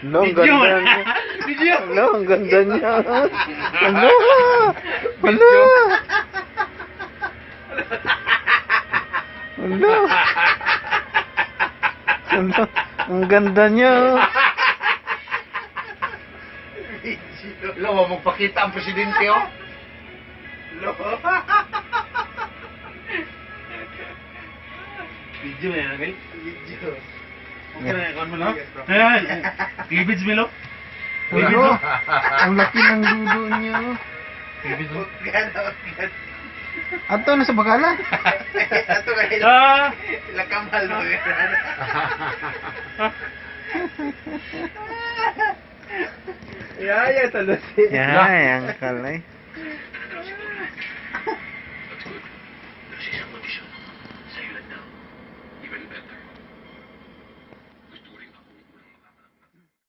Lo, ang ganda niya. Video. Lo, ang ganda niya. Ano? Ano? Ano? Ano? Ang ganda niya. Lo, wa magpakita ang presidente, oh. Lo. Video na yan, okay? Video. Okay na yan, mo, no? Ayan. Ibids mi, lo. Ibids, Ano? lo. Ang laki ng dudo niya. Ibids, lo. Utgan, utgan. Ato na sa bakala. Ato kay Ah! Lakamal mo. Ya, ya, talusi. Yan, ang kalay.